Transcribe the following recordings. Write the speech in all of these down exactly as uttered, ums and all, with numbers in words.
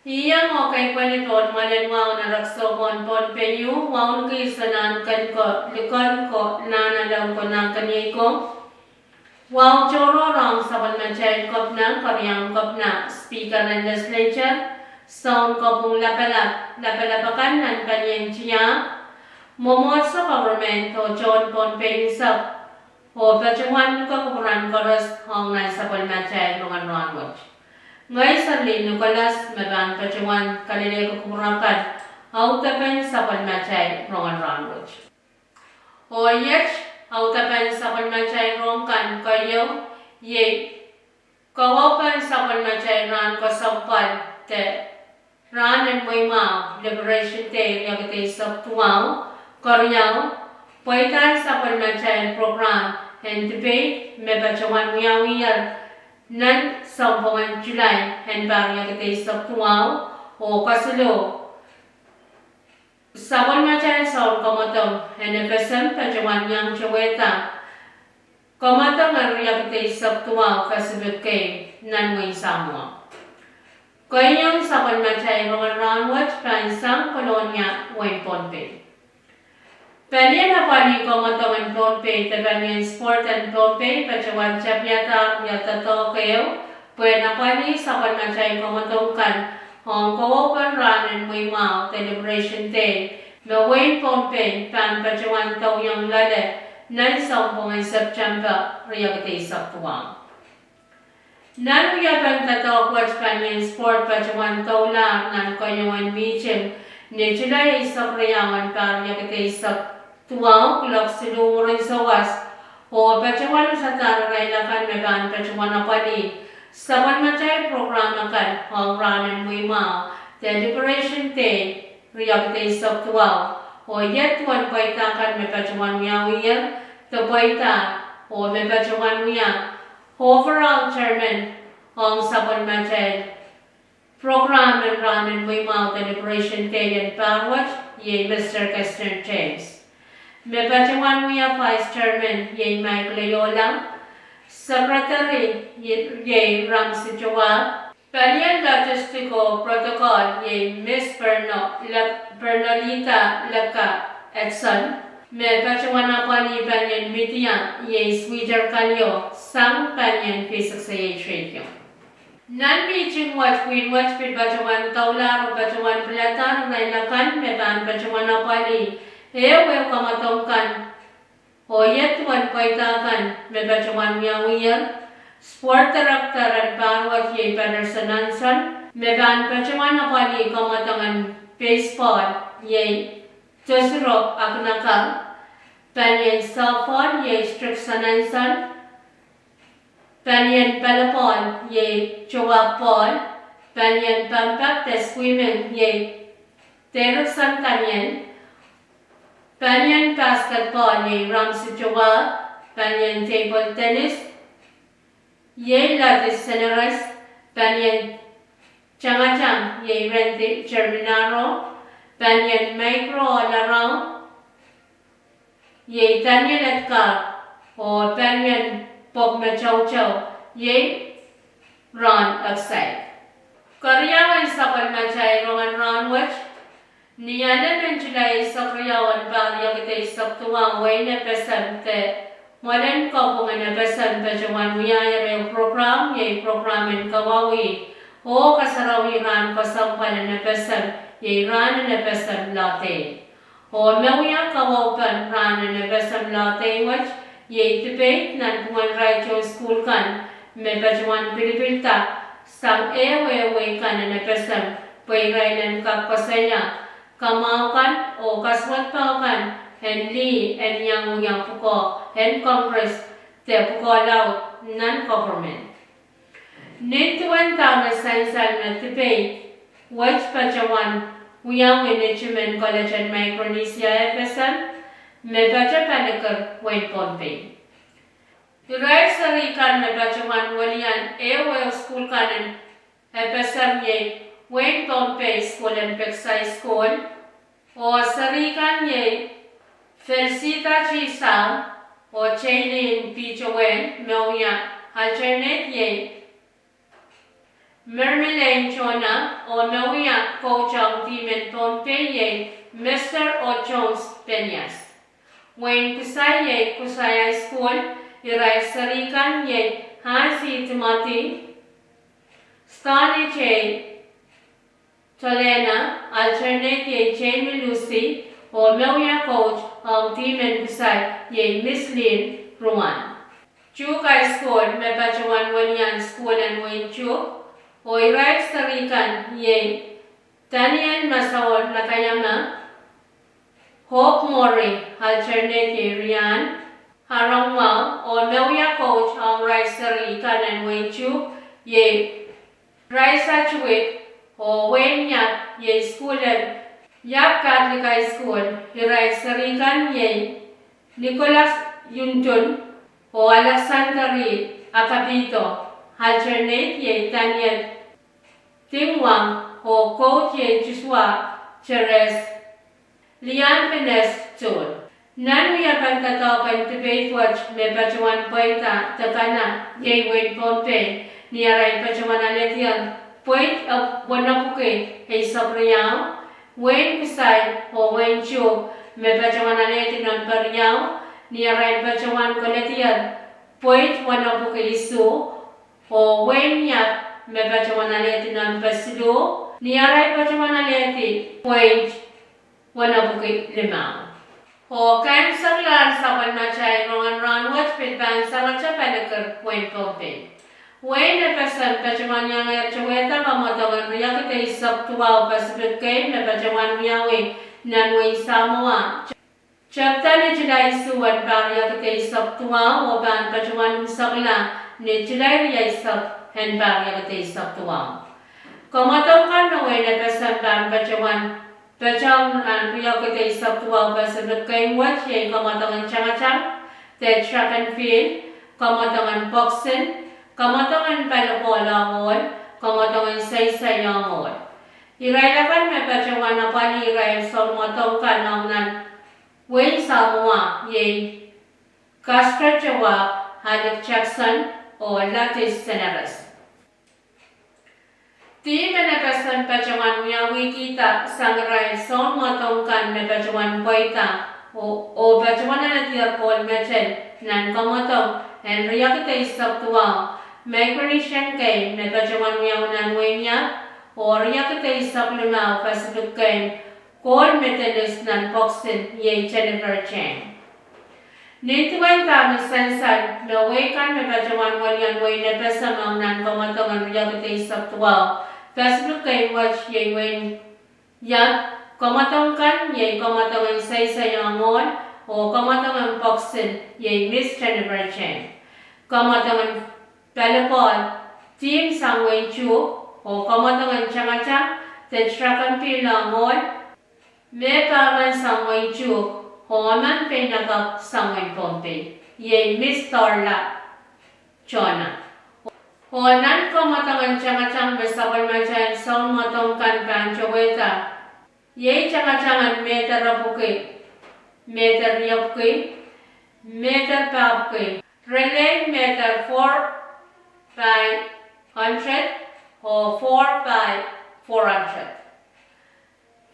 Iang oh kaipweni pohn mwoalen wahu nan Reksohn Pohnpei, wahu ni kis nan ken ko, likan ko, nan alehdi ko, nan keniei ko. Wahu tohrohr ong sapwellimatail Kepina, Keriaun Kepina, Speaker en Legislature, Sounkopwung Lapalap, lapalap akan nan palien tiahk, mwomwohdiso, government oh tohn Pohnpei unsek, oh patohwan kupwuran koaros ong nan sapwellimatail rongen rahn wet. Ngehi Serlin Nicholas me pahn patohwan kalelehki kupwur akan audepen sapwellimatail rongen rahn wet. Oh iet audepen sapwellimatail rohng kan keieu, iei kaweid en sapwellimatail rahn kesempwal de rahn en mweimwahu, Liberation Day, riekid eisek duwau. Keriau, pweidahn sapwellimatail program en debate me patohwan wiawiher nan sounpwongen July en pahr riekid eisek duwau. Oh kesiluh, sapwellimatail soun kamwadong en FSM patohwan iang towehda kamwadong en riekid eisek duwau Pacific Game nan wein Samoa. Keieun sapwellimatail rongen rahn wet pahn sang Kolonia, wein Pohnpei. Palien apwalih kamwadong en Pohnpei de palien sport en Pohnpei patohwan tapiadahr ria doadoahk ehu pwehn apwalih sapwellimatail kamwadong kan ong kaweid en rahn en mweimwahu de Liberation Day me wein Pohnpei pahn patohwan dohiong loale nan sounpwongen September riekid eisek duwau. Nan wiepen doadoahk wet palien sport patohwan doulahr nan keieun mihting ni July eisek riau en pahr riekid eisek duwau kuloak siluh mwurin souwas, oh patohwan usadahr irail akan me pahn patohwan apwalih sapwellimatail program akan ong rahn en mweimwahu de Liberation Day riekid eisek duwau. Oh iet duwen pweida kan me patohwan wiawiher de pweida oh me patohwan wia overall chairman ong sapwellimatail program en rahn en mweimwahu de Liberation Day en pahr wet, iei Mister Kester James. Me patohwan wia vice chairman, iei Mike Loyola. Secretary, iei Ramsey Joab. Palien logistical protocol, iei Miss Perno, Pernolita Leka Edson. Me patohwan apwalih palien media, iei Sweeter Kalio, sang palien V six A H radio. Nan mihting wet, pwihn wet pil patohwan doulahr oh patohwan piladahr irail akan me pahn patohwan apwalih ehu ehu kamwadong kan. Oh iet duwen pweida kan me patohwan wiawiher, sport director en pahr wet iei Patterson Anson, me pahn patohwan apwalih kamwadong en baseball, iei Tosiro Akinaka, palien softball iei Strickson Anson, palien volleyball iei Joab Paul, palien pampak de swimming iei Derrickson Daniel, palien basketball iei Ramsey Joab, palien table tennis iei Ladis Seneres, palien tangatang iei Randy Germinaro, palien micro all around iei Daniel Edgar, oh palien pwok me toutou iei Ron Oksai. Keriau en sapwellimatail rongen rahn wet, ni alem en July eisek riau en pahr riekid eisek duwau, wehin FSM de mwoalen kopwung en FSM patohwan wiahier ehu program, iei program en kawauwih oh kasarawi rahn kesempwal en FSM, iei rahn en FSM Lodei. Oh me wia kaweid en rahn en FSM Lodei wet, iei debate nanpwungen radio school kan me patohwan pilipilda sang ehu ehu wehi kan en FSM pwe irail en kak koasoia kamwahu kan oh kasuwedpo kan en lih en iang wia pwukoa en Congress de pwukoa laud nan government. Nin duwen dahme sansal me debate wet patohwan wiawi ni timen College en Micronesia FSM me patohwan palikir wehin Pohnpei. Irail seri kan me patohwan welian ehuehu sukuhl kan en FSM iei Wein Pohnpei, sukuhl en Peksai Sukuhl, oh seri kan iei Felsita T. Sam oh Teilin P. Towel, me wia alternate iei Mermelaine Tona, oh me wia coach ong team en Pohnpei iei Mester oh Jones Penias. Wein Kusai iei Kusai High School, irail seri kan iei Hansi Timothy, Stanley J. Tolena, alternate iei Jamie Lucy, oh me wia coach ong team en Kusai iei Miss Lynn Ruan. Chuuk High School me patohwan welian sukuhl en Wein Chuuk, oh irail seri kan iei Daniel Masao Nakayama, Hope Mori, alternate iei Rian Arongwao, oh me wia coach ong irail seri kan en Wein Chuuk iei Raisa Chuik, oh wein Iap iei sukuhl en Iap Catholic High School, irail seri kan iei Nicholas Yuntun oh Alexander E. Akapito, alternate iei Daniel Tingwang, oh coach iei Joshua Teres, Lian Pines Tuhl. Nan wiepen doadoahk en debate wet me patohwan pweida dekana iei Wein Pohnpei, ni arail patohwan alehdi pweid wenepwiki eisek riau, Wein Kusai oh Wein Chuuk me patohwan alehdi nempe riau, ni arail patohwan koledier pweid wenepwiki isuh, oh Wein Iap me patohwan alehdi nempe siluh, ni arail patohwan alehdi pweid wenepwiki limau. Oh kaimwiseklahn sapwellimatail rongen rahnwet pil pahn sangete Palikir, Wein Pohnpei. Wein FSM patohwan iangehr towehda kamwadong en riekid eisek duwau Pacific Game me patohwan wiawi nan wein Samoa, tepda ni Sulai isuh en pahr riekid eisek duwau oh pahn patohwan imwisekla ni Sulai rieisek en pahr riekid eisek duwau. Kamwadong kan me Wein FSM pahn patohwan patehng nan riekid eisek duwau Pacific Game wet iei kamwadong en tangatang de track and field, kamwadong en boxing, kamwadong en palipohl ong ohl, kamwadong en seisei ong ohl. Irail akan me patohwan apwalih irail sounmwadong kan ong nan wein Samoa iei Castro Tewak, Alec Jackson, oh Latis Seneres. Team en FSM patohwan wiawihkihda sang irail sounmwadong kan me patohwan pweida oh, oh patohwan alehdier gold medal nan kamwadong en riekid eisek duwau Micronesian Game me patohwan wiawi nan wein Iap, oh riekid eisek limau Pacific Game gold medalist nan boxing iei Jennifer Chang. Nin duwen dahme sansal me wehi kan me patohwan welian Wein FSM ong nan kamwadong en riekid eisek duwau Pacific Game wet iei wein Iap, kamwadong kan iei kamwadong en seisei ong ohl, oh kamwadong en boxing iei Miss Jennifer Chang. Kamwadong en palipohl, team sang wein Chuuk, oh kamwadong en tangatang de track and field ong ohl, me pahmen sang wein Chuuk oh emen peinakapw sang wein Pohnpei iei Miss Dorla Tona. Oh nan kamwadong en tangatang me sapwellimatail sounmwadong kan pahn towehda iei tangatang en mehder epwiki, mehder riepwiki, mehder pahpwiki, relay mehder four by hundred oh four by four hundred.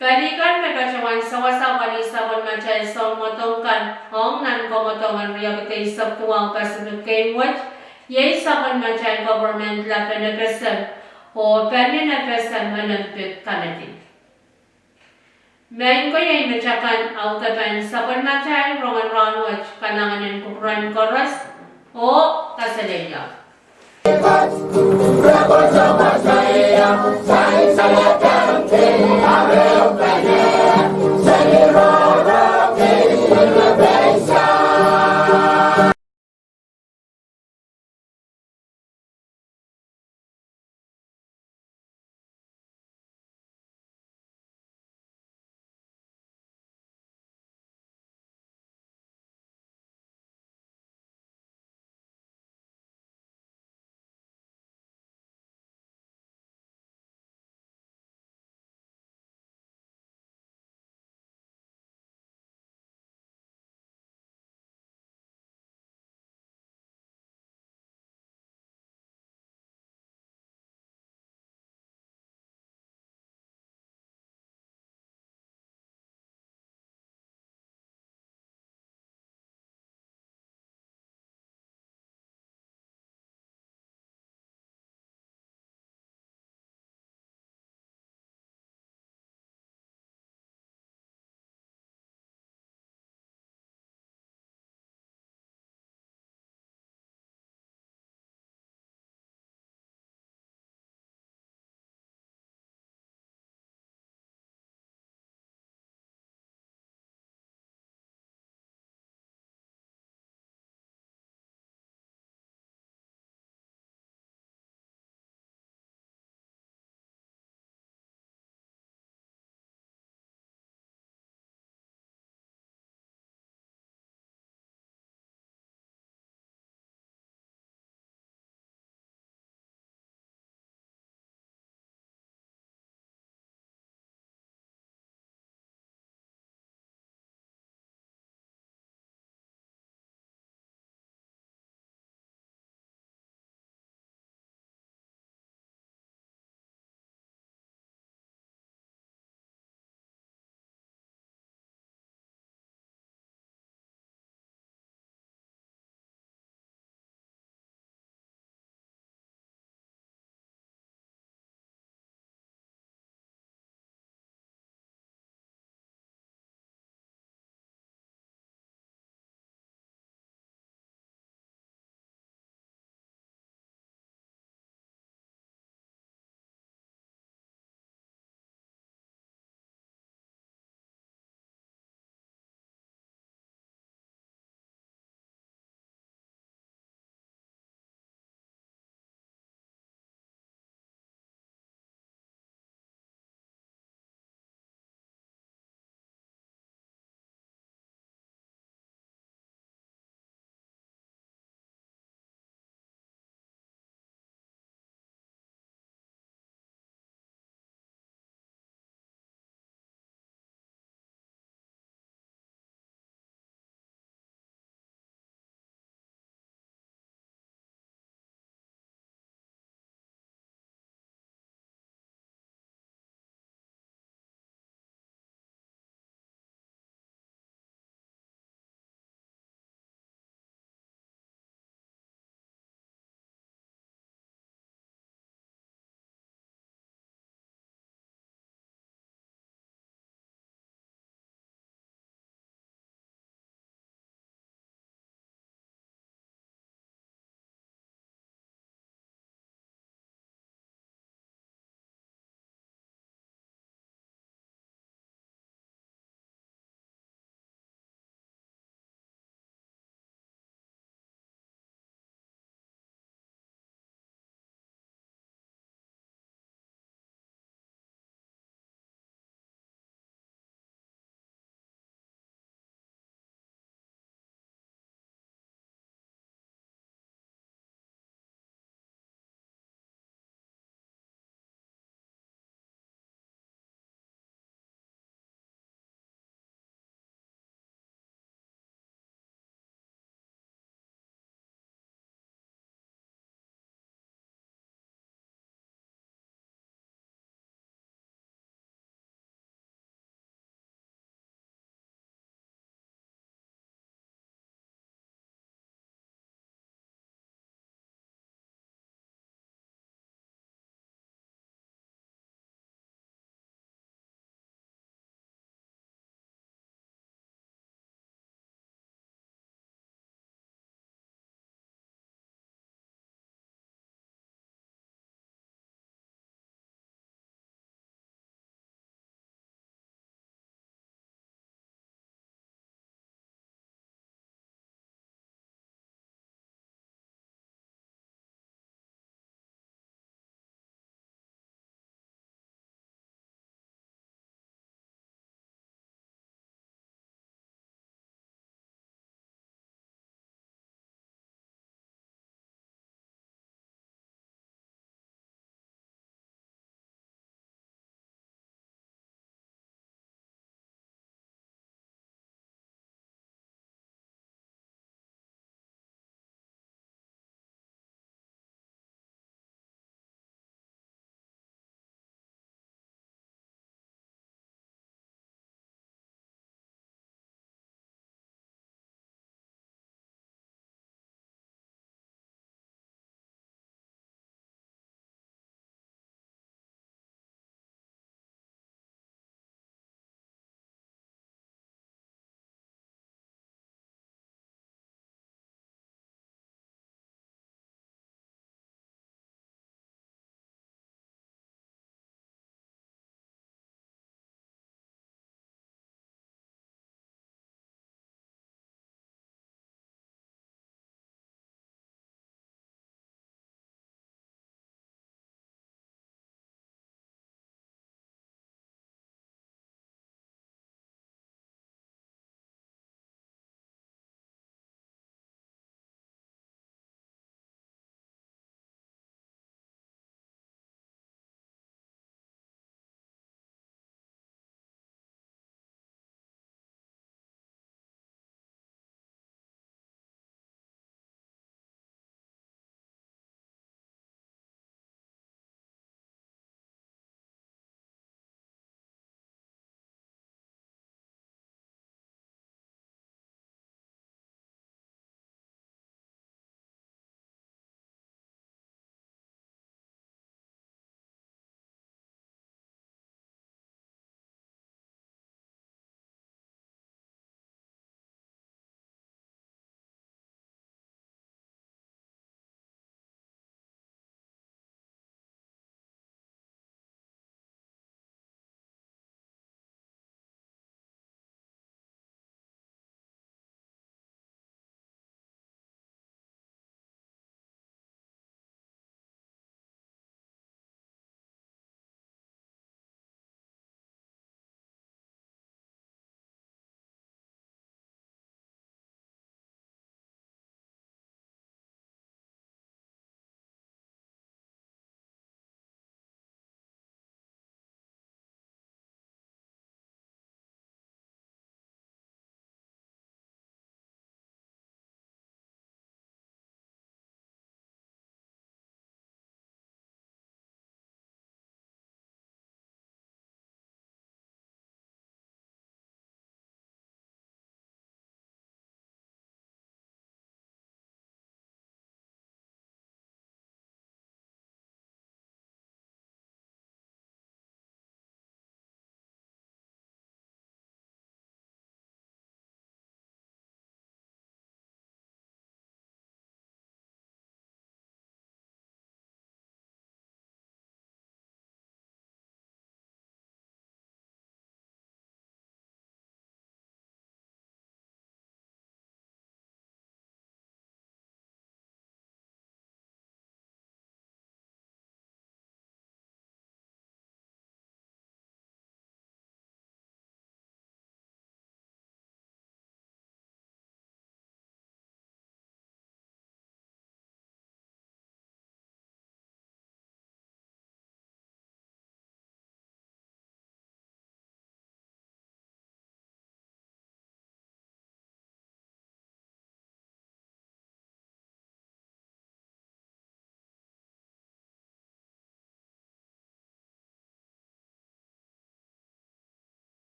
Pali kan me patohwan sewese apwalih sapwellimatail sounmwadong kan ong nan kamwadong en riekid eisek duwau Pacific Game wet iei sapwellimatail government lap en FSM, oh palien FSM Olympic Committee. Maing ko, iei metakan audepen sapwellimatail rongen rahnwet. Kalahngan en kupwuren koaros oh kaselehlie.